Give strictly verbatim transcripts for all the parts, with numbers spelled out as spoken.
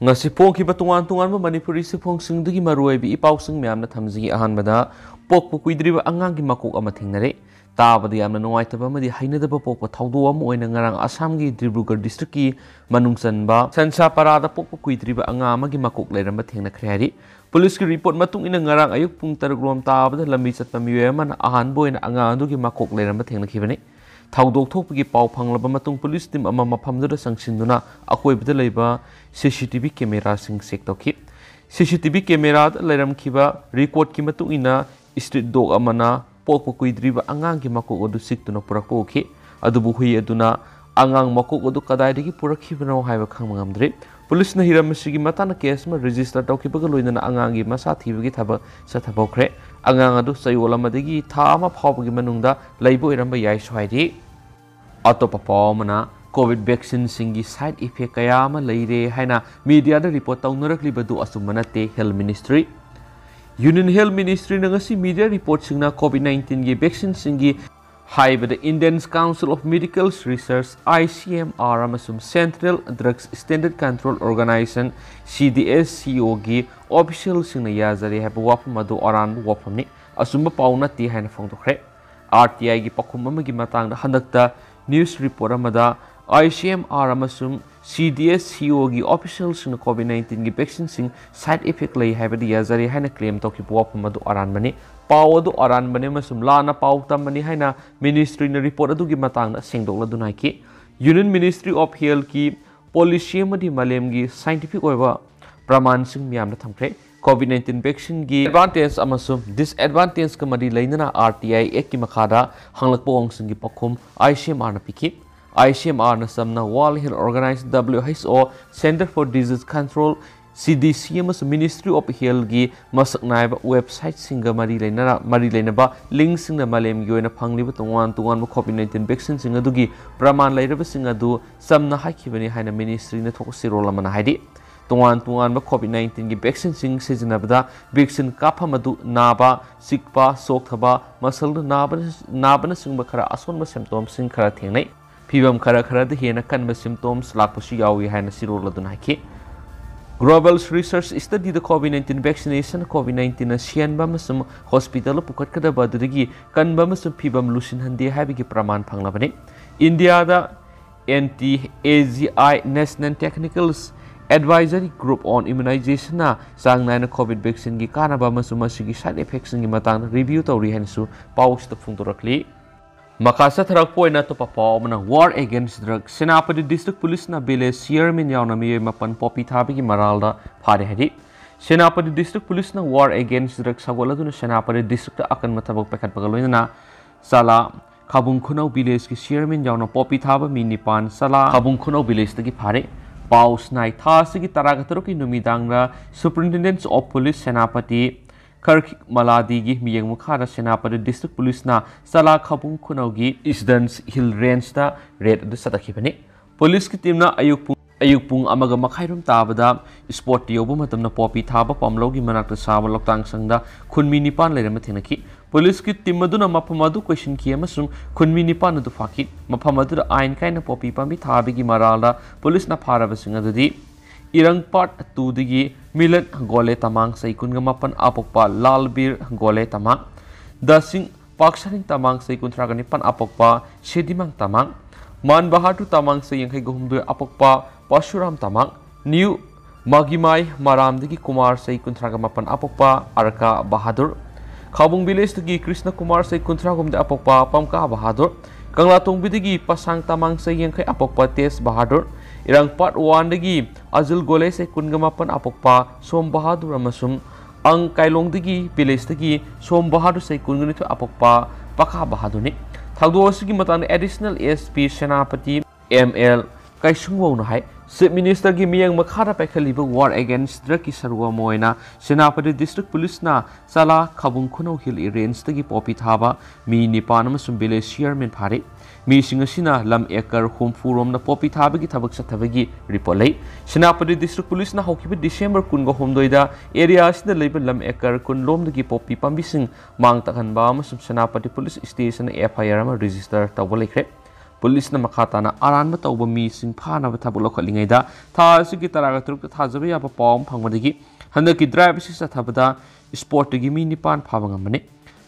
ꯉꯁꯤ ꯐꯣꯡꯈꯤꯕ ꯇꯣꯉꯥꯟ ꯇꯣꯉꯥꯟꯕ ꯃꯅꯤꯄꯨꯔꯤ ꯁꯤꯐꯣꯡꯁꯤꯡꯗꯒꯤ ꯃꯔꯨꯑꯣꯏꯕ ꯏ ꯄꯥꯎꯁꯤꯡ ꯃꯌꯥꯝꯅ ꯊꯝꯖꯒꯦ꯫ ꯑꯍꯥꯟꯕꯗ, ꯄꯣꯛꯄ ꯀꯨꯏꯗ꯭ꯔꯤꯕ ꯑꯉꯥꯡꯒꯤ ꯃꯀꯣꯛ ꯑꯃ ꯊꯦꯡꯅꯔꯦ꯫ ꯇꯥꯕꯗ ꯌꯥꯝꯅ ꯅꯨꯡꯉꯥꯏꯇꯕ ꯑꯃꯗꯤ ꯍꯩꯅꯗꯕ ꯄꯣꯛꯄ ꯊꯧꯗꯣꯛ ꯑꯃ ꯑꯣꯏꯅ ꯉꯔꯥꯡ ꯑꯁꯥꯝꯒꯤ ꯗꯤꯕ꯭ꯔꯨꯒꯔ ꯗꯤꯁꯇ꯭ꯔꯤꯛꯀꯤ ꯃꯅꯨꯡ ꯆꯟꯕ ꯁꯟꯁꯥꯄꯥꯔꯥꯗ ꯄꯣꯛꯄ ꯀꯨꯏꯗ꯭ꯔꯤꯕ ꯑꯉꯥꯡ ꯑꯃꯒꯤ ꯃꯀꯣꯛ ꯂꯩꯔꯝꯕ ꯊꯦꯡꯅꯈ꯭ꯔꯦ ꯍꯥꯏꯔꯤ꯫ ꯄꯨꯂꯤꯁꯀꯤ ꯔꯤꯄꯣꯔꯠ ꯃꯇꯨꯡ ꯏꯟꯅ, ꯉꯔꯥꯡ ꯑꯌꯨꯛ ꯄꯨꯡ ꯇꯔꯨꯛ ꯔꯣꯝ ꯇꯥꯕꯗ ꯂꯝꯕꯤ ꯆꯠꯄ ꯃꯤꯑꯣꯏ ꯑꯃꯅ ꯑꯍꯥꯟꯕ ꯑꯣꯏꯅ ꯑꯉꯥꯡ ꯑꯗꯨꯒꯤ ꯃꯀꯣꯛ ꯂꯩꯔꯝꯕ ꯊꯦꯡꯅꯈꯤꯕꯅꯤ꯫ ꯊꯧꯗꯣꯛ ꯊꯣꯛꯄꯒꯤ ꯄꯥꯎ ꯐꯪꯂꯕ ꯃꯇꯨꯡ, ꯄꯨꯂꯤꯁ ꯇꯤꯝ ꯑꯃ ꯃꯐꯝꯗꯨꯗ ꯆꯪꯁꯤꯟꯗꯨꯅ ꯑꯀꯣꯏꯕꯗ ꯂꯩꯕ ꯁꯤ ꯁꯤ ꯇꯤ ꯚꯤ ꯀꯦꯃꯦꯔꯥꯁꯤꯡ ꯆꯦꯛ ꯇꯧꯈꯤ꯫ ꯁꯤ ꯁꯤ ꯇꯤ ꯚꯤ ꯀꯦꯃꯦꯔꯥꯗ ꯂꯩꯔꯝꯈꯤꯕ ꯔꯦꯀꯣꯔꯗꯀꯤ ꯃꯇꯨꯡ ꯏꯟꯅ, ꯁ꯭ꯇ꯭ꯔꯤꯠ ꯗꯣꯒ ꯑꯃꯅ ꯄꯣꯛꯄ ꯀꯨꯏꯗ꯭ꯔꯤꯕ ꯑꯉꯥꯡꯒꯤ ꯃꯀꯣꯛ ꯑꯗꯨ ꯆꯤꯛꯇꯨꯅ ꯄꯨꯔꯛꯄ ꯎꯈꯤ꯫ ꯑꯗꯨꯕꯨ ꯍꯨꯏ ꯑꯗꯨꯅ ꯑꯉꯥꯡ ꯃꯀꯣꯛ ꯑꯗꯨ ꯀꯗꯥꯏꯗꯒꯤ ꯄꯨꯔꯛꯈꯤꯕꯅꯣ ꯍꯥꯏꯕ ꯈꯪꯕ ꯉꯝꯗ꯭ꯔꯤ꯫ ꯄꯨꯂꯤꯁꯅ ꯍꯤꯔꯝ ꯑꯁꯤꯒꯤ ꯃꯇꯥꯡꯗ ꯀꯦꯁ ꯑꯃ ꯔꯦꯖꯤꯁꯇꯔ ꯇꯧꯈꯤꯕꯒ ꯂꯣꯏꯅꯅ ꯑꯉꯥꯡꯒꯤ ꯃꯁꯥ ꯊꯤꯕꯒꯤ ꯊꯕꯛ ꯆꯠꯊꯕ ꯍꯧꯈ꯭ꯔꯦ꯫ ꯑꯉꯥꯡ ꯑꯗꯨ ꯆꯌꯣꯜ ꯑꯃꯗꯒꯤ ꯊꯥ ꯑꯃ ꯐꯥꯎꯕꯒꯤ ꯃꯅꯨꯡꯗ ꯂꯩꯕ ꯑꯣꯏꯔꯝꯕ ꯌꯥꯏꯁꯨ ꯍꯥꯏꯔꯤ꯫ ꯑꯇꯣꯞꯄ ꯄꯥꯎ ꯑꯃꯅ, ꯀꯣꯚꯤꯗ ꯚꯦꯛꯁꯤꯟꯁꯤꯡꯒꯤ ꯁꯥꯏꯗ ꯏꯐꯦꯛ ꯀꯌꯥ ꯑꯃ ꯂꯩꯔꯦ ꯍꯥꯏꯅ ꯃꯤꯗꯤꯌꯥꯗ ꯔꯤꯄꯣꯔꯠ ꯇꯧꯅꯔꯛꯂꯤꯕꯗꯨ ꯑꯆꯨꯝꯕ ꯅꯠꯇꯦ, ꯍꯦꯜꯊ ꯃꯤꯅꯤꯁꯇ꯭ꯔꯤ꯫ ꯌꯨꯅꯤꯌꯟ ꯍꯦꯜꯊ ꯃꯤꯅꯤꯁꯇ꯭ꯔꯤꯅ ꯉꯁꯤ ꯃꯤꯗꯤꯌꯥ ꯔꯤꯄꯣꯔꯠꯁꯤꯡꯅ ꯀꯣꯚꯤꯗ ꯅꯥꯏꯟꯇꯤꯟꯒꯤ ꯚꯦꯛꯁꯤꯟꯁꯤꯡꯒꯤ ꯍꯥꯏꯕꯗ Indian Council of Medical Research, I C M R, ꯑꯃꯁꯨꯡ Central Drugs Standard Control Organization, C D S C O, ꯒꯤ ꯑꯣꯐꯤꯁꯤꯌꯦꯜꯁꯤꯡꯅ ꯌꯥꯖꯔꯦ ꯍꯥꯏꯕ ꯋꯥꯐꯝ ꯑꯗꯨ ꯑꯔꯥꯟꯕ ꯋꯥꯐꯝꯅꯤ, ꯑꯆꯨꯝꯕ ꯄꯥꯎ ꯅꯠꯇꯦ ꯍꯥꯏꯅ ꯐꯣꯡꯗꯣꯛꯈ꯭ꯔꯦ꯫ ꯑꯥꯔ ꯇꯤ ꯑꯥꯏꯒꯤ ꯄꯥꯎꯈꯨꯝ ꯑꯃꯒꯤ ꯃꯇꯥꯡꯗ ꯍꯟꯗꯛꯇ ꯅ꯭ꯌꯨꯁ ꯔꯤꯄꯣꯔꯠ ꯑꯃꯗ I C M R ꯑꯃꯁꯨꯡ C D S C O ꯒꯤ ꯑꯣꯐꯤꯁꯤꯌꯦꯜꯁꯤꯡꯅ ꯀꯣꯚꯤꯗ ꯅꯥꯏꯟꯇꯤꯟꯒꯤ ꯚꯦꯛꯁꯤꯟꯁꯤꯡ ꯁꯥꯏꯗ ꯏꯐꯦꯛ ꯂꯩ ꯍꯥꯏꯕꯗ ꯌꯥꯖꯔꯦ ꯍꯥꯏꯅ ꯀ꯭ꯂꯦꯝ ꯇꯧꯈꯤꯕ ꯋꯥꯐꯝ ꯑꯗꯨ ꯑꯔꯥꯟꯕꯅꯤ꯫ ꯄꯥꯎ ꯑꯗꯨ ꯑꯔꯥꯟꯕꯅꯤ ꯑꯃꯁꯨꯡ ꯂꯥꯟꯅ ꯄꯥꯎ ꯇꯝꯕꯅꯤ ꯍꯥꯏꯅ ꯃꯤꯅꯤꯁꯇ꯭ꯔꯤꯅ ꯔꯤꯄꯣꯔꯠ ꯑꯗꯨꯒꯤ ꯃꯇꯥꯡꯗ ꯁꯦꯡꯗꯣꯛꯂꯗꯨꯅ ꯍꯥꯏꯈꯤ꯫ ꯌꯨꯅꯤꯌꯟ ꯃꯤꯅꯤꯁꯇ꯭ꯔꯤ ꯑꯣꯐ ꯍꯦꯜꯊꯀꯤ ꯄꯣꯂꯤꯁꯤ ꯑꯃꯗꯤ ꯃꯥꯂꯦꯝꯒꯤ ꯁꯥꯏꯟꯇꯤꯐꯤꯛ ꯑꯣꯏꯕ ꯄ꯭ꯔꯃꯥꯟꯁꯤꯡ ꯃꯤꯌꯥꯝꯗ ꯊꯝꯈ꯭ꯔꯦ꯫ ꯀꯣꯚꯤꯗ ꯅꯥꯏꯟꯇꯤꯟ ꯚꯦꯛꯁꯤꯟꯒꯤ ꯑꯦꯗꯚꯥꯟꯇꯦꯖ ꯑꯃꯁꯨꯡ ꯗꯤꯁꯑꯦꯗꯚꯥꯟꯇꯦꯖꯀ ꯃꯔꯤ ꯂꯩꯅꯅ ꯑꯥꯔ ꯇꯤ ꯑꯥꯏ ꯑꯦꯛꯀꯤ ꯃꯈꯥꯗ ꯍꯪꯂꯛꯄ ꯋꯥꯍꯪꯁꯤꯡꯒꯤ ꯄꯥꯎꯈꯨꯝ I C M R ꯅ ꯄꯤꯈꯤ꯫ I C M R ꯅ ꯆꯝꯅ World Health Organization, W H O, Center for Disease Control, C D C, ꯑꯃꯁꯨꯡ Ministry of Healthꯀꯤ ꯃꯁꯛ ꯅꯥꯏꯕ ꯋꯦꯕꯁꯥꯏꯠꯁꯤꯡꯒ ꯃꯔꯤ ꯂꯩꯅꯔ-, ꯃꯔꯤ ꯂꯩꯅꯕ ꯂꯤꯡꯛꯁꯤꯡꯅ ꯃꯥꯂꯦꯝꯒꯤ ꯑꯣꯏꯅ ꯐꯪꯂꯤꯕ ꯇꯣꯉꯥꯟ ꯇꯣꯉꯥꯟꯕ ꯀꯣꯚꯤꯗ ꯅꯥꯏꯟꯇꯤꯟ ꯚꯦꯛꯁꯤꯟꯁꯤꯡ ꯑꯗꯨꯒꯤ ꯄ꯭ꯔꯃꯥꯟ ꯂꯩꯔꯕꯁꯤꯡ ꯑꯗꯨ ꯆꯝꯅ ꯍꯥꯏꯈꯤꯕꯅꯤ ꯍꯥꯏꯅ ꯃꯤꯅꯤꯁꯇ꯭ꯔꯤꯅ ꯊꯣꯛꯄ ꯆꯦꯔꯣꯜ ꯑꯃꯅ ꯍꯥꯏꯔꯤ꯫ ꯇꯣꯉꯥꯟ ꯇꯣꯉꯥꯟꯕ ꯀꯣꯚꯤꯗ ꯅꯥꯏꯟꯇꯤꯟꯒꯤ ꯚꯦꯛꯁꯤꯟꯁꯤꯡ ꯁꯤꯖꯤꯟꯅꯕꯗ ꯚꯦꯛꯁꯤꯟ ꯀꯥꯞꯐꯝ ꯑꯗꯨ ꯅꯥꯕ, ꯆꯤꯛꯄ, ꯆꯣꯛꯊꯕ, ꯃꯁꯜꯗ ꯅꯥꯕ-, ꯅꯥꯕꯅꯆꯤꯡꯕ ꯈꯔ ꯑꯁꯣꯟꯕ ꯁꯤꯝꯇꯣꯝꯁꯤꯡ ꯈꯔ ꯊꯦꯡꯅꯩ꯫ ꯐꯤꯚꯝ ꯈꯔ ꯈꯔꯗ ꯍꯦꯟꯅ ꯀꯟꯕ ꯁꯤꯝꯇꯣꯝꯁ ꯂꯥꯛꯄꯁꯨ ꯌꯥꯎꯏ ꯍꯥꯏꯅ ꯆꯦꯔꯣꯜ ꯑꯗꯨꯅ ꯍꯥꯏꯈꯤ꯫ Global research study ꯗ COVID nineteen vaccination, COVID nineteen ꯅ ꯁꯤꯍꯟꯕ ꯑꯃꯁꯨꯡ hospital ꯗ ꯄꯨꯈꯠꯀꯗꯕ ꯑꯗꯨꯗꯒꯤ ꯀꯟꯕ ꯑꯃꯁꯨꯡ ꯐꯤꯕꯝ ꯂꯨꯁꯤꯟꯍꯟꯗꯦ ꯍꯥꯏꯕꯒꯤ ꯄ꯭ꯔꯃꯥꯟ ꯐꯪꯂꯕꯅꯤ꯫ ꯏꯟꯗꯤꯌꯥꯗ N T A G I, National Technical Advisory Group on Immunization ꯅ ꯆꯥꯡ ꯅꯥꯏꯅ COVID vaccine ꯒꯤ ꯀꯥꯟꯅꯕ ꯑꯃꯁꯨꯡ ꯃꯁꯤꯒꯤ side effect ꯁꯤꯡꯒꯤ ꯃꯇꯥꯡꯗ review ꯇꯧꯔꯤ ꯍꯥꯏꯅꯁꯨ ꯄꯥꯎꯁꯤꯗ ꯐꯣꯡꯗꯣꯔꯛꯂꯤ꯫ ꯃꯈꯥ ꯆꯠꯊꯔꯛꯄ ꯑꯣꯏꯅ ꯑꯇꯣꯞꯄ ꯄꯥꯎ ꯑꯃꯅ, War Against Drug, Senapati district police ꯅ village chairman ꯌꯥꯎꯅ ꯃꯤꯑꯣꯏ ꯃꯥꯄꯟ ꯄꯣꯄꯤ ꯊꯥꯕꯒꯤ ꯃꯔꯥꯜꯗ ꯐꯥꯔꯦ ꯍꯥꯏꯔꯤ꯫ ꯁꯦꯅꯥꯄꯇꯤ district police ꯅ War Against Drug ꯁꯧꯒꯠꯂꯗꯨꯅ Senapati district ꯇ ꯑꯀꯟꯕ ꯊꯕꯛ ꯄꯥꯏꯈꯠꯄꯒ ꯂꯣꯏꯅꯅ ꯆꯂꯥ ꯈꯥꯕꯨꯡ ꯈꯨꯅꯧ village ꯀꯤ chairman ꯌꯥꯎꯅ ꯄꯣꯄꯤ ꯊꯥꯕ ꯃꯤ ꯅꯤꯄꯥꯟ ꯆꯂꯥ ꯈꯥꯕꯨꯡ ꯈꯨꯅꯧ village ꯇꯒꯤ ꯐꯥꯔꯦ꯫ ꯄꯥꯎꯁꯅꯥꯏ ꯊꯥ ꯑꯁꯤꯒꯤ ꯇꯔꯥꯒ ꯇꯔꯨꯛꯀꯤ ꯅꯨꯃꯤꯗꯥꯡꯗ Superintendent of Police ꯁꯦꯅꯥꯄꯇꯤ ꯈꯔꯈꯤꯛ ꯃꯂꯥꯗꯤꯒꯤ ꯃꯤꯠꯌꯦꯡ ꯃꯈꯥꯗ ꯁꯦꯅꯥꯄꯇꯤ district police ꯅ ꯆꯂꯥ ꯈꯥꯕꯨꯡ ꯈꯨꯅꯧꯒꯤ Eastern Hill Range ꯇ raid ꯑꯗꯨ ꯆꯠꯊꯈꯤꯕꯅꯤ꯫ Police ꯀꯤ team ꯅ ꯑꯌꯨꯛ ꯄꯨꯡ, ꯑꯌꯨꯛ ꯄꯨꯡ ꯑꯃꯒ ꯃꯈꯥꯏꯔꯣꯝ ꯇꯥꯕꯗ spot ꯇ ꯌꯧꯕ ꯃꯇꯝꯗ ꯄꯣꯄꯤ ꯊꯥꯕ ꯄꯥꯝꯂꯧꯒꯤ ꯃꯅꯥꯛꯇ ꯁꯥꯕ ꯂꯣꯛꯇꯥꯡ ꯁꯪꯗ ꯈꯨꯟꯃꯤ ꯅꯤꯄꯥꯟ ꯂꯩꯔꯝꯕ ꯊꯦꯡꯅꯈꯤ꯫ Police ꯀꯤ team ꯑꯗꯨꯅ ꯃꯐꯝ ꯑꯗꯨ ꯀꯣꯏꯁꯤꯟꯈꯤ ꯑꯃꯁꯨꯡ ꯈꯨꯟꯃꯤ ꯅꯤꯄꯥꯟ ꯑꯗꯨ ꯐꯥꯈꯤ꯫ ꯃꯐꯝ ꯑꯗꯨꯗ ꯑꯥꯏꯟ ꯀꯥꯏꯅ ꯄꯣꯄꯤ ꯄꯥꯝꯕꯤ ꯊꯥꯕꯒꯤ ꯃꯔꯥꯜꯗ police ꯅ ꯐꯥꯔꯕꯁꯤꯡ ꯑꯗꯨꯗꯤ ꯏꯔꯪꯄꯥꯠ two ꯗꯒꯤ ꯃꯤꯂꯟ ꯒꯣꯂꯦ ꯇꯃꯥꯡ ꯆꯍꯤ ꯀꯨꯟꯒ ꯃꯥꯄꯟ ꯑꯄꯣꯛꯄ ꯂꯥꯜꯕꯤꯔ ꯒꯣꯂꯦ ꯇꯃꯥꯡ, ꯗꯁꯤꯡ ꯄꯥꯛꯁꯥꯔꯤꯡ ꯇꯃꯥꯡ ꯆꯍꯤ ꯀꯨꯟꯊ꯭ꯔꯥꯒ ꯅꯤꯄꯥꯟ ꯑꯄꯣꯛꯄ ꯁꯦꯗꯤꯃꯥꯡ ꯇꯃꯥꯡ, ꯃꯥꯟ ꯕꯍꯥꯗꯨꯔ ꯇꯃꯥꯡ ꯆꯍꯤ ꯌꯥꯡꯈꯩꯒ ꯍꯨꯝꯗꯣꯏ ꯑꯄꯣꯛꯄ ꯄꯥꯁꯨꯔꯥꯝ ꯇꯃꯥꯡ, ꯅ꯭ꯌꯨ ꯃꯥꯒꯤꯃꯥꯏ ꯃꯔꯥꯝꯗꯒꯤ ꯀꯨꯃꯥꯔ ꯆꯍꯤ ꯀꯨꯟꯊ꯭ꯔꯥꯒ ꯃꯥꯄꯟ ꯑꯄꯣꯛꯄ ꯑꯔꯀꯥ ꯕꯍꯥꯗꯨꯔ, ꯈꯥꯕꯨꯡ village ꯇꯒꯤ ꯀ꯭ꯔꯤꯁꯅ ꯀꯨꯃꯥꯔ ꯆꯍꯤ ꯀꯨꯟꯊ꯭ꯔꯥꯍꯨꯝꯗꯣꯏ ꯑꯄꯣꯛꯄ ꯄꯝꯀꯥ ꯕꯍꯥꯗꯨꯔ, ꯀꯪꯂꯥꯇꯣꯡꯕꯤꯗꯒꯤ ꯄꯁꯥꯡ ꯇꯃꯥꯡ ꯆꯍꯤ ꯌꯥꯡꯈꯩ ꯑꯄꯣꯛꯄ ꯇꯦꯖ ꯕꯍꯥꯗꯨꯔ, ꯏꯔꯥꯡꯄꯥꯠ one ꯗꯒꯤ ꯑꯖꯤꯜ ꯒꯣꯂꯦ ꯆꯍꯤ ꯀꯨꯟꯒ ꯃꯥꯄꯟ ꯑꯄꯣꯛꯄ ꯁꯣꯝ ꯕꯍꯥꯗꯨꯔ ꯑꯃꯁꯨꯡ ꯑꯪ ꯀꯥꯏꯂꯣꯡꯗꯒꯤ village ꯇꯒꯤ ꯁꯣꯝ ꯕꯍꯥꯗꯨꯔ ꯆꯍꯤ ꯀꯨꯟꯒ ꯅꯤꯊꯣꯏ ꯑꯄꯣꯛꯄ ꯄꯀꯥ ꯕꯍꯥꯗꯨꯔꯅꯤ꯫ ꯊꯧꯗꯣꯛ ꯑꯁꯤꯒꯤ ꯃꯇꯥꯡꯗ Additional S P Senapati M L ꯀꯥꯏꯁꯨꯡꯋꯧꯅ ꯍꯥꯏ, Chief Minister ꯒꯤ ꯃꯤꯠꯌꯦꯡ ꯃꯈꯥꯗ ꯄꯥꯏꯈꯠꯂꯤꯕ War Against Drug ꯀꯤ ꯁꯔꯨꯛ ꯑꯃ ꯑꯣꯏꯅ ꯁꯦꯅꯥꯄꯇꯤ district police ꯅ ꯆꯂꯥ ꯈꯥꯕꯨꯡ ꯈꯨꯅꯧ Hill Range ꯇꯒꯤ ꯄꯣꯄꯤ ꯊꯥꯕ ꯃꯤ ꯅꯤꯄꯥꯟ ꯑꯃꯁꯨꯡ village chairman ꯐꯥꯔꯦ꯫ ꯃꯤꯁꯤꯡ ꯑꯁꯤꯅ ꯂꯝ acre ꯍꯨꯝꯐꯨ ꯔꯣꯝꯗ ꯄꯣꯄꯤ ꯊꯥꯕꯒꯤ ꯊꯕꯛ ꯆꯠꯊꯕꯒꯤ report ꯂꯩ꯫ ꯁꯦꯅꯥꯄꯇꯤ district police ꯅ ꯍꯧꯈꯤꯕ December ꯀꯨꯟꯒ ꯍꯨꯝꯗꯣꯏꯗ area ꯑꯁꯤꯗ ꯂꯩꯕ ꯂꯝ acre ꯀꯨꯟ ꯂꯣꯝꯗꯒꯤ ꯄꯣꯄꯤ ꯄꯥꯝꯕꯤꯁꯤꯡ ꯃꯥꯡ ꯇꯥꯛꯍꯟꯕ ꯑꯃꯁꯨꯡ Senapati police station the F I R ꯑꯃ register ꯇꯧꯕ ꯂꯩꯈ꯭ꯔꯦ꯫ ꯄꯨꯂꯤꯁꯅ ꯃꯈꯥ ꯇꯥꯅ ꯑꯔꯥꯟꯕ ꯇꯧꯕ ꯃꯤꯁꯤꯡ ꯐꯥꯅꯕ ꯊꯕꯛ ꯂꯧꯈꯠꯂꯤꯉꯩꯗ, ꯊꯥ ꯑꯁꯤꯒꯤ ꯇꯔꯥꯒ ꯇꯔꯨꯛꯇ ꯊꯥꯖꯕ ꯌꯥꯕ ꯄꯥꯎ ꯑꯃ ꯐꯪꯕꯗꯒꯤ ꯍꯟꯗꯛꯀꯤ ꯗ꯭ꯔꯥꯏꯚ ꯑꯁꯤ ꯆꯠꯊꯕꯗ ꯏꯁꯄꯣꯔꯠꯇꯒꯤ ꯃꯤ ꯅꯤꯄꯥꯟ ꯐꯥꯕ ꯉꯝꯕꯅꯤ꯫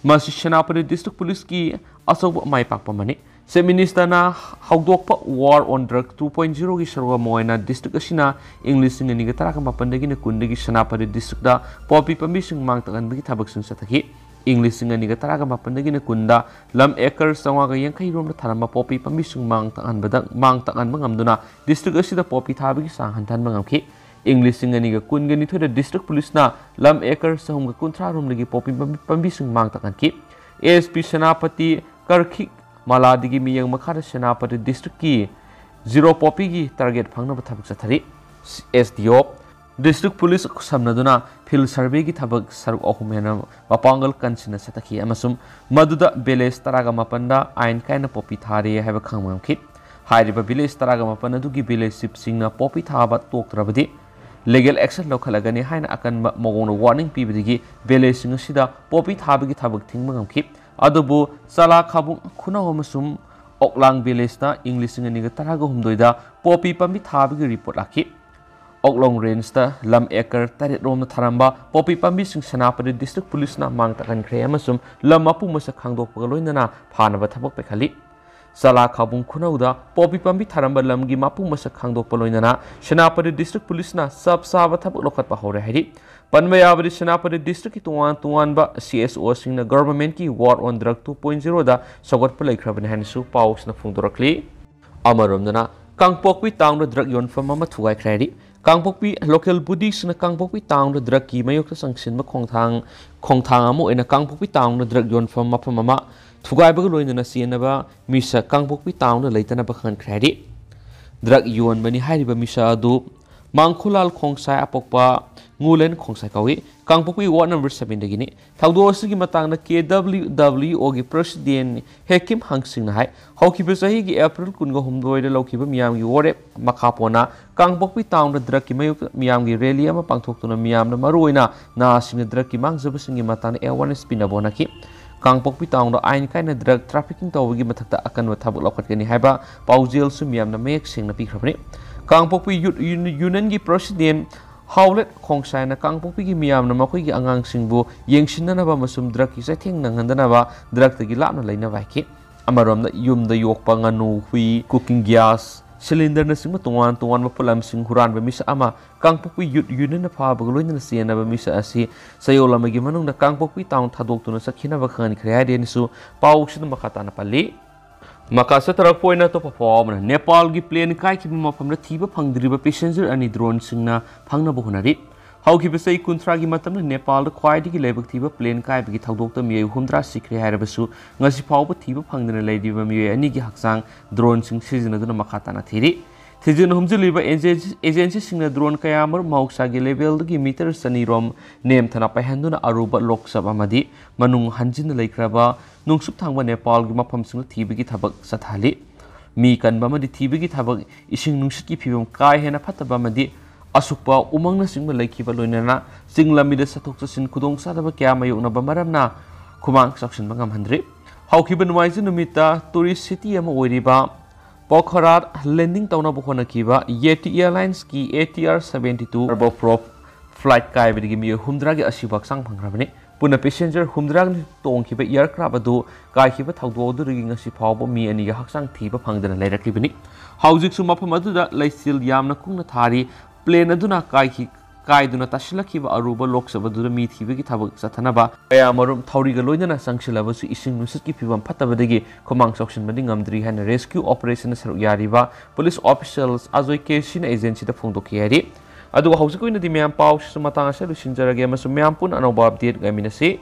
ꯃꯁꯤ ꯁꯦꯅꯥꯄꯇꯤ ꯗꯤꯁꯇ꯭ꯔꯤꯛ ꯄꯨꯂꯤꯁꯀꯤ ꯑꯆꯧꯕ ꯃꯥꯏ ꯄꯥꯛꯄ ꯑꯃꯅꯤ꯫ ꯆꯤꯐ ꯃꯤꯅꯤꯁꯇꯔꯅ ꯍꯧꯗꯣꯛꯄ War on Drug two point zero ꯒꯤ ꯁꯔꯨꯛ ꯑꯃ ꯑꯣꯏꯅ ꯗꯤꯁꯇ꯭ꯔꯤꯛ ꯑꯁꯤꯅ ꯏꯪ ꯂꯤꯁꯤꯡ ꯑꯅꯤꯒ ꯇꯔꯥꯒ ꯃꯥꯄꯟꯗꯒꯤꯅ ꯀꯨꯟꯗꯒꯤ ꯁꯦꯅꯥꯄꯇꯤ ꯗꯤꯁꯇ꯭ꯔꯤꯛꯇ ꯄꯣꯄꯤ ꯄꯥꯝꯕꯤꯁꯤꯡ ꯃꯥꯡ ꯇꯥꯛꯍꯟꯕꯒꯤ ꯊꯕꯛꯁꯤꯡ ꯆꯠꯊꯈꯤ꯫ ꯏꯪ ꯂꯤꯁꯤꯡ ꯑꯅꯤꯒ ꯇꯔꯥꯒ ꯃꯥꯄꯟꯗꯒꯤꯅ ꯀꯨꯟꯗ ꯂꯝ ꯑꯦꯀꯔ ꯆꯥꯝꯃꯉꯥꯒ ꯌꯥꯡꯈꯩ ꯔꯣꯝꯗ ꯊꯥꯔꯝꯕ ꯄꯣꯄꯤ ꯄꯥꯝꯕꯤꯁꯤꯡ ꯃꯥꯡ ꯇꯥꯛꯍꯟꯕꯗ, ꯃꯥꯡ ꯇꯥꯛꯍꯟꯕ ꯉꯝꯗꯨꯅ ꯗꯤꯁꯇ꯭ꯔꯤꯛ ꯑꯁꯤꯗ ꯄꯣꯄꯤ ꯊꯥꯕꯒꯤ ꯆꯥꯡ ꯍꯟꯊꯍꯟꯕ ꯉꯝꯈꯤ꯫ ꯏꯪ ꯂꯤꯁꯤꯡ ꯑꯅꯤꯒ ꯀꯨꯟꯒ ꯅꯤꯊꯣꯏꯗ ꯗꯤꯁꯇ꯭ꯔꯤꯛ ꯄꯨꯂꯤꯁꯅ ꯂꯝ ꯑꯦꯀꯔ ꯆꯍꯨꯝꯒ ꯀꯨꯟꯊ꯭ꯔꯥ ꯔꯣꯝꯗꯒꯤ ꯄꯣꯄꯤ ꯄꯥꯝꯕꯤ, ꯄꯥꯝꯕꯤꯁꯤꯡ ꯃꯥꯡ ꯇꯥꯛꯍꯟꯈꯤ꯫ ꯑꯦꯁ ꯄꯤ ꯁꯦꯅꯥꯄꯇꯤ ꯀꯔꯈꯤꯛ ꯃꯂꯥꯗꯒꯤ ꯃꯤꯠꯌꯦꯡ ꯃꯈꯥꯗ ꯁꯦꯅꯥꯄꯇꯤ ꯗꯤꯁꯇ꯭ꯔꯤꯛꯀꯤ ꯖꯤꯔꯣ ꯄꯣꯄꯤꯒꯤ ꯇꯥꯔꯒꯦꯠ ꯐꯪꯅꯕ ꯊꯕꯛ ꯆꯠꯊꯔꯤ꯫ ꯑꯦꯁ ꯗꯤ ꯑꯣ, ꯗꯤꯁꯇ꯭ꯔꯤꯛ ꯄꯨꯂꯤꯁ ꯈꯨꯠꯁꯝꯅꯗꯨꯅ ꯐꯤꯜꯗ ꯁꯔꯚꯦꯒꯤ ꯊꯕꯛ ꯁꯔꯨꯛ ꯑꯍꯨꯝ ꯍꯦꯟꯅ ꯃꯄꯥꯡꯒꯜ ꯀꯟꯁꯤꯟꯅ ꯆꯠꯊꯈꯤ ꯑꯃꯁꯨꯡ ꯃꯗꯨꯗ ꯚꯤꯂꯦꯖ ꯇꯔꯥꯒ ꯃꯥꯄꯟꯗ ꯑꯥꯏꯟ ꯀꯥꯏꯅ ꯄꯣꯄꯤ ꯊꯥꯔꯦ ꯍꯥꯏꯕ ꯈꯪꯕ ꯉꯝꯈꯤ꯫ ꯍꯥꯏꯔꯤꯕ ꯚꯤꯂꯦꯖ ꯇꯔꯥꯒ ꯃꯥꯄꯟ ꯑꯗꯨꯒꯤ ꯚꯤꯂꯦꯖ ꯆꯤꯐꯁꯤꯡꯅ ꯄꯣꯄꯤ ꯊꯥꯕ ꯇꯣꯛꯇ꯭ꯔꯕꯗꯤ ꯂꯤꯒꯦꯜ ꯑꯦꯛꯁꯟ ꯂꯧꯈꯠꯂꯒꯅꯤ ꯍꯥꯏꯅ ꯑꯀꯟꯕ ꯃꯑꯣꯡꯗ ꯋꯥꯔꯅꯤꯡ ꯄꯤꯕꯗꯒꯤ ꯚꯤꯂꯦꯖꯁꯤꯡ ꯑꯁꯤꯗ ꯄꯣꯄꯤ ꯊꯥꯕꯒꯤ ꯊꯕꯛ ꯊꯤꯡꯕ ꯉꯝꯈꯤ꯫ ꯑꯗꯨꯕꯨ ꯆꯂꯥ ꯈꯥꯕꯨꯡ ꯈꯨꯅꯧ ꯑꯃꯁꯨꯡ ꯑꯣꯛꯂꯥꯡ ꯚꯤꯂꯦꯖꯇ ꯏꯪ ꯂꯤꯁꯤꯡ ꯑꯅꯤꯒ ꯇꯔꯥꯒ ꯍꯨꯝꯗꯣꯏꯗ ꯄꯣꯄꯤ ꯄꯥꯝꯕꯤ ꯊꯥꯕꯒꯤ ꯔꯤꯄꯣꯔꯠ ꯂꯥꯛꯈꯤ꯫ ꯑꯣꯛꯂꯣꯡ ꯔꯦꯟꯖꯇ ꯂꯝ ꯑꯦꯀꯔ ꯇꯔꯦꯠ ꯔꯣꯝꯗ ꯊꯥꯔꯝꯕ ꯄꯣꯄꯤ ꯄꯥꯝꯕꯤꯁꯤꯡ ꯁꯦꯅꯥꯄꯇꯤ ꯗꯤꯁꯇ꯭ꯔꯤꯛ ꯄꯨꯂꯤꯁꯅ ꯃꯥꯡ ꯇꯥꯛꯍꯟꯈ꯭ꯔꯦ ꯑꯃꯁꯨꯡ ꯂꯝ ꯃꯄꯨ ꯃꯁꯛ ꯈꯪꯗꯣꯛꯄꯒ ꯂꯣꯏꯅꯅ ꯐꯥꯅꯕ ꯊꯕꯛ ꯄꯥꯏꯈꯠꯂꯤ꯫ ꯆꯂꯥ ꯈꯥꯕꯨꯡ ꯈꯨꯅꯧꯗ ꯄꯣꯄꯤ ꯄꯥꯝꯕꯤ ꯊꯥꯔꯝꯕ ꯂꯝꯒꯤ ꯃꯄꯨ ꯃꯁꯛ ꯈꯪꯗꯣꯛꯄ ꯂꯣꯏꯅꯅ ꯁꯦꯅꯥꯄꯇꯤ ꯗꯤꯁꯇ꯭ꯔꯤꯛ ꯄꯨꯂꯤꯁꯅ ꯆꯞ ꯆꯥꯕ ꯊꯕꯛ ꯂꯧꯈꯠꯄ ꯍꯧꯔꯦ ꯍꯥꯏꯔꯤ꯫ ꯄꯟꯕ ꯌꯥꯕꯗꯤ ꯁꯦꯅꯥꯄꯇꯤ ꯗꯤꯁꯇ꯭ꯔꯤꯛꯀꯤ ꯇꯣꯉꯥꯟ ꯇꯣꯉꯥꯟꯕ C S ꯑꯣꯁꯤꯡꯅ ꯒꯚꯔꯟꯃꯦꯟꯠꯀꯤ War on Drug two point zero ꯗ ꯁꯧꯒꯠꯄ ꯂꯩꯈ꯭ꯔꯕꯅꯤ ꯍꯥꯏꯅꯁꯨ ꯄꯥꯎꯁꯤꯅ ꯐꯣꯡꯗꯣꯔꯛꯂꯤ꯫ ꯑꯃꯔꯣꯝꯗꯅ ꯀꯥꯡꯄꯣꯛꯄꯤ ꯇꯥꯎꯟꯗ ꯗ꯭ꯔꯒ ꯌꯣꯟꯐꯝ ꯑꯃ ꯊꯨꯒꯥꯏꯈ꯭ꯔꯦ ꯍꯥꯏꯔꯤ꯫ ꯀꯥꯡꯄꯣꯛꯄꯤ ꯂꯣꯀꯦꯜ ꯕꯣꯗꯤꯁꯤꯡꯅ ꯀꯥꯡꯄꯣꯛꯄꯤ ꯇꯥꯎꯟꯗ ꯗ꯭ꯔꯒꯀꯤ ꯃꯥꯌꯣꯛꯇ ꯆꯪꯁꯤꯟꯕ ꯈꯣꯡꯊꯥꯡ, ꯈꯣꯡꯊꯥꯡ ꯑꯃ ꯑꯣꯏꯅ ꯀꯥꯡꯄꯣꯛꯄꯤ ꯇꯥꯎꯟꯗ ꯗ꯭ꯔꯒ ꯌꯣꯟꯐꯝ ꯃꯐꯝ ꯑꯃ ꯊꯨꯒꯥꯏꯕꯒ ꯂꯣꯏꯅꯅ ꯆꯦꯟꯅꯕ ꯃꯤꯁꯛ ꯀꯥꯡꯄꯣꯛꯄꯤ ꯇꯥꯎꯟꯗ ꯂꯩꯇꯅꯕ ꯈꯪꯍꯟꯈ꯭ꯔꯦ ꯍꯥꯏꯔꯤ꯫ ꯗ꯭ꯔꯒ ꯌꯣꯟꯕꯅꯤ ꯍꯥꯏꯔꯤꯕ ꯃꯤꯁꯛ ꯑꯗꯨ ꯃꯥꯡꯈꯨꯂꯥꯜ ꯈꯣꯡꯁꯥꯏ ꯑꯄꯣꯛꯄ ꯉꯨꯂꯦꯟ ꯈꯣꯡꯁꯥꯏ ꯀꯧꯏ꯫ ꯀꯥꯡꯄꯣꯛꯄꯤ ꯋꯥꯔꯗ ꯅꯝꯕꯔ ꯁꯚꯦꯟꯗꯒꯤꯅꯤ꯫ ꯊꯧꯗꯣꯛ ꯑꯁꯤꯒꯤ ꯃꯇꯥꯡꯗ ꯀꯦ ꯗꯕ꯭ꯂꯤꯎ ꯗꯕ꯭ꯂꯤꯎ ꯑꯣꯒꯤ ꯄ꯭ꯔꯁꯤꯗꯦꯟ ꯍꯦꯀꯤꯝ ꯍꯪꯁꯤꯡꯅ ꯍꯥꯏ, ꯍꯧꯈꯤꯕ ꯆꯍꯤꯒꯤ ꯑꯦꯄ꯭ꯔꯤꯜ ꯀꯨꯟꯒ ꯍꯨꯝꯗꯣꯏꯗ ꯂꯧꯈꯤꯕ ꯃꯤꯌꯥꯝꯒꯤ ꯋꯥꯔꯦꯞ ꯃꯈꯥ ꯄꯣꯟꯅ ꯀꯥꯡꯄꯣꯛꯄꯤ ꯇꯥꯎꯟꯗ ꯗ꯭ꯔꯒꯀꯤ ꯃꯥꯌꯣꯛꯇ ꯃꯤꯌꯥꯝꯒꯤ ꯔꯦꯂꯤ ꯑꯃ ꯄꯥꯡꯊꯣꯛꯇꯨꯅ ꯃꯤꯌꯥꯝꯗ ꯃꯔꯨꯑꯣꯏꯅ ꯅꯍꯥꯁꯤꯡꯅ ꯗ꯭ꯔꯒꯀꯤ ꯃꯥꯡꯖꯕꯁꯤꯡꯒꯤ ꯃꯇꯥꯡꯗ ꯑꯦꯋꯥꯔꯅꯦꯁ ꯄꯤꯅꯕ ꯍꯣꯠꯅꯈꯤ꯫ ꯀꯥꯡꯄꯣꯛꯄꯤ ꯇꯥꯎꯟꯗ ꯑꯥꯏꯟ ꯀꯥꯏꯅ ꯗ꯭ꯔꯒ ꯇ꯭ꯔꯥꯐꯤꯀꯤꯡ ꯇꯧꯕꯒꯤ ꯃꯊꯛꯇ ꯑꯀꯟꯕ ꯊꯕꯛ ꯂꯧꯈꯠꯀꯅꯤ ꯍꯥꯏꯕ ꯄꯥꯎꯖꯦꯜꯁꯨ ꯃꯤꯌꯥꯝꯅ ꯃꯌꯦꯛ ꯁꯦꯡꯅ ꯄꯤꯈ꯭ꯔꯕꯅꯤ꯫ ꯀꯥꯡꯄꯣꯛꯄꯤ ꯌꯨꯠ ꯌꯨꯅꯤꯌꯟꯒꯤ ꯄ꯭ꯔꯁꯤꯗꯦꯟ ꯍꯥꯎꯂꯦꯠ ꯈꯣꯡꯁꯥꯏꯅ ꯀꯥꯡꯄꯣꯛꯄꯤꯒꯤ ꯃꯤꯌꯥꯝꯅ ꯃꯈꯣꯏꯒꯤ ꯑꯉꯥꯡꯁꯤꯡꯕꯨ ꯌꯦꯡꯁꯤꯟꯅꯅꯕ ꯑꯃꯁꯨꯡ ꯗ꯭ꯔꯒꯀꯤ ꯆꯩꯊꯦꯡ ꯅꯪꯍꯟꯗꯅꯕ ꯗ꯭ꯔꯒꯇꯒꯤ ꯂꯥꯞꯅ ꯂꯩꯅꯕ ꯍꯥꯏꯈꯤ꯫ ꯑꯃꯔꯣꯝꯗ, ꯌꯨꯝꯗ ꯌꯣꯛꯄ ꯉꯥꯅꯨ, ꯍꯨꯏ, ꯀꯨꯀꯤꯡ ꯒ꯭ꯌꯥꯁ ꯁꯤꯂꯤꯟꯗꯔꯅꯆꯤꯡꯕ ꯇꯣꯉꯥꯟ ꯇꯣꯉꯥꯟꯕ ꯄꯣꯠꯂꯝꯁꯤꯡ ꯍꯨꯔꯥꯟꯕ ꯃꯤꯁꯛ ꯑꯃ ꯀꯥꯡꯄꯣꯛꯄꯤ ꯌꯨꯠ ꯌꯨꯅꯤꯌꯟꯅ ꯐꯥꯕꯒ ꯂꯣꯏꯅꯅ ꯆꯦꯟꯅꯕ ꯃꯤꯁꯛ ꯑꯁꯤ ꯆꯌꯣꯜ ꯑꯃꯒꯤ ꯃꯅꯨꯡꯗ ꯀꯥꯡꯄꯣꯛꯄꯤ ꯇꯥꯎꯟ ꯊꯥꯗꯣꯛꯇꯨꯅ ꯆꯠꯈꯤꯅꯕ ꯈꯪꯍꯟꯈ꯭ꯔꯦ ꯍꯥꯏꯔꯦꯅꯁꯨ ꯄꯥꯎꯁꯤꯗ ꯃꯈꯥ ꯇꯥꯅ ꯄꯜꯂꯤ꯫ ꯃꯈꯥ ꯆꯠꯊꯔꯛꯄ ꯑꯣꯏꯅ ꯑꯇꯣꯞꯄ ꯄꯥꯎ ꯑꯃꯅ, ꯅꯦꯄꯥꯜꯒꯤ ꯄ꯭ꯂꯦꯟ ꯀꯥꯏꯈꯤꯕ ꯃꯐꯝꯗ ꯊꯤꯕ ꯐꯪꯗ꯭ꯔꯤꯕ ꯄꯦꯁꯦꯟꯖꯔ ꯑꯅꯤ ꯗ꯭ꯔꯣꯟꯁꯤꯡꯅ ꯐꯪꯅꯕ ꯍꯣꯠꯅꯔꯤ꯫ ꯍꯧꯈꯤꯕ ꯆꯍꯤ ꯀꯨꯟꯊ꯭ꯔꯥꯒꯤ ꯃꯇꯝꯗ ꯅꯦꯄꯥꯜꯗ ꯈ꯭ꯋꯥꯏꯗꯒꯤ ꯂꯥꯏꯕꯛ ꯊꯤꯕ ꯄ꯭ꯂꯦꯟ ꯀꯥꯏꯕꯒꯤ ꯊꯧꯗꯣꯛꯇ ꯃꯤꯑꯣꯏ ꯍꯨꯝꯗ꯭ꯔꯥ ꯁꯤꯈ꯭ꯔꯦ ꯍꯥꯏꯔꯕꯁꯨ, ꯉꯁꯤ ꯐꯥꯎꯕ ꯊꯤꯕ ꯐꯪꯗꯅ ꯂꯩꯔꯤꯕ ꯃꯤꯑꯣꯏ ꯑꯅꯤꯒꯤ ꯍꯛꯆꯥꯡ ꯗ꯭ꯔꯣꯟꯁꯤꯡ ꯁꯤꯖꯤꯟꯅꯗꯨꯅ ꯃꯈꯥ ꯇꯥꯅ ꯊꯤꯔꯤ꯫ ꯊꯤꯖꯤꯟ ꯍꯨꯝꯖꯤꯜꯂꯤꯕ ꯑꯦꯖꯦꯟꯁꯤ-, ꯑꯦꯖꯦꯟꯁꯤꯁꯤꯡꯅ ꯗ꯭ꯔꯣꯟ ꯀꯌꯥ ꯑꯃꯔꯨꯝ ꯃꯍꯧꯁꯥꯒꯤ ꯂꯦꯚꯦꯜꯗꯒꯤ ꯃꯤꯇꯔ ꯆꯅꯤꯔꯣꯝ ꯅꯦꯝꯊꯅ ꯄꯥꯏꯍꯟꯗꯨꯅ ꯑꯔꯨꯕ ꯂꯣꯛꯆꯞ ꯑꯃꯗꯤ ꯃꯅꯨꯡ ꯍꯟꯖꯤꯟꯅ ꯂꯩꯈ꯭ꯔꯕ ꯅꯣꯡꯆꯨꯞ ꯊꯪꯕ ꯅꯦꯄꯥꯜꯒꯤ ꯃꯐꯝꯁꯤꯡꯗ ꯊꯤꯕꯒꯤ ꯊꯕꯛ ꯆꯠꯊꯍꯜꯂꯤ꯫ ꯃꯤ ꯀꯟꯕ ꯑꯃꯗꯤ ꯊꯤꯕꯒꯤ ꯊꯕꯛ, ꯏꯁꯤꯡ ꯅꯨꯡꯁꯤꯠꯀꯤ ꯐꯤꯕꯝ ꯀꯥ ꯍꯦꯟꯅ ꯐꯠꯇꯕ ꯑꯃꯗꯤ ꯑꯁꯨꯛꯄ ꯎꯃꯪꯅꯆꯤꯡꯕ ꯂꯩꯈꯤꯕ, ꯂꯣꯏꯅꯅ ꯆꯤꯡ ꯂꯝꯕꯤꯗ ꯆꯠꯊꯣꯛ ꯆꯠꯁꯤꯟ ꯈꯨꯗꯣꯡꯆꯥꯗꯕ ꯀꯌꯥ ꯃꯥꯌꯣꯛꯅꯕ ꯃꯔꯝꯅ ꯈꯨꯃꯥꯡ ꯆꯥꯎꯁꯤꯟꯕ ꯉꯝꯍꯟꯗ꯭ꯔꯤ꯫ ꯍꯧꯈꯤꯕ ꯅꯣꯡꯃꯥꯏꯖꯤꯡ ꯅꯨꯃꯤꯠꯇ ꯇꯨꯔꯤꯁ ꯁꯤꯇꯤ ꯑꯃ ꯑꯣꯏꯔꯤꯕ ꯄꯣꯈꯔꯥꯠ ꯂꯦꯟꯗꯤꯡ ꯇꯧꯅꯕ ꯍꯣꯠꯅꯈꯤꯕ ꯌꯦꯇꯤ ꯑꯦꯌꯔꯂꯥꯏꯟꯁꯀꯤ A T R seventy two turboprop flight ꯀꯥꯏꯕꯗꯒꯤ ꯃꯤꯑꯣꯏ ꯍꯨꯝꯗ꯭ꯔꯥꯒꯤ ꯑꯁꯤꯕ ꯍꯛꯆꯥꯡ ꯐꯪꯈ꯭ꯔꯕꯅꯤ꯫ ꯄꯨꯟꯅ ꯄꯦꯁꯦꯟꯖꯔ ꯍꯨꯝꯗ꯭ꯔꯥ ꯇꯣꯡꯈꯤꯕ ꯑꯦꯌꯔꯀ꯭ꯔꯥꯐ ꯑꯗꯨ ꯀꯥꯏꯈꯤꯕ ꯊꯧꯗꯣꯛ ꯑꯗꯨꯗꯒꯤ ꯉꯁꯤ ꯐꯥꯎꯕ ꯃꯤ ꯑꯅꯤꯒꯤ ꯍꯛꯆꯥꯡ ꯊꯤꯕ ꯐꯪꯗꯅ ꯂꯩꯔꯛꯂꯤꯕꯅꯤ꯫ ꯍꯧꯖꯤꯛꯁꯨ ꯃꯐꯝ ꯑꯗꯨꯗ ꯂꯩꯆꯤꯜ ꯌꯥꯝꯅ ꯀꯨꯡꯅ ꯊꯥꯔꯤ꯫ ꯄ꯭ꯂꯦꯟ ꯑꯗꯨꯅ ꯀꯥꯏꯈꯤ-, ꯀꯥꯏꯗꯨꯅ ꯇꯥꯁꯤꯜꯂꯛꯈꯤꯕ ꯑꯔꯨꯕ ꯂꯣꯛꯆꯞ ꯑꯗꯨꯗ ꯃꯤ ꯊꯤꯕꯒꯤ ꯊꯕꯛ ꯆꯠꯊꯅꯕ ꯀꯌꯥꯃꯔꯨꯝ ꯊꯧꯔꯤꯒ ꯂꯣꯏꯅꯅ ꯆꯪꯁꯤꯜꯂꯕꯁꯨ, ꯏꯁꯤꯡ ꯅꯨꯡꯁꯤꯠꯀꯤ ꯐꯤꯕꯝ ꯐꯠꯇꯕꯗꯒꯤ ꯈꯨꯃꯥꯡ ꯆꯥꯎꯁꯤꯟꯕꯗꯤ ꯉꯝꯗ꯭ꯔꯤ ꯍꯥꯏꯅ ꯔꯦꯁꯀ꯭ꯌꯨ ꯑꯣꯄꯔꯦꯁꯟꯗ ꯁꯔꯨꯛ ꯌꯥꯔꯤꯕ ꯄꯨꯂꯤꯁ ꯑꯣꯐꯤꯁꯤꯌꯦꯜ ꯑꯖꯣꯏ ꯀꯦ ꯁꯤꯅ ꯑꯦꯖꯦꯟꯁꯤꯗ ꯐꯣꯡꯗꯣꯛꯈꯤ ꯍꯥꯏꯔꯤ꯫ ꯑꯗꯨꯒ ꯍꯧꯖꯤꯛꯀꯤ ꯑꯣꯏꯅꯗꯤ ꯃꯌꯥꯝ ꯄꯥꯎꯁꯤꯁꯨ ꯃꯇꯥꯡ ꯑꯁꯤꯗ ꯂꯣꯏꯁꯤꯟꯖꯔꯒꯦ ꯑꯃꯁꯨꯡ ꯃꯌꯥꯝ ꯄꯨꯟꯅ ꯑꯅꯧꯕ ꯑꯞꯗꯦꯠ ꯉꯥꯏꯃꯤꯟꯅꯁꯤ꯫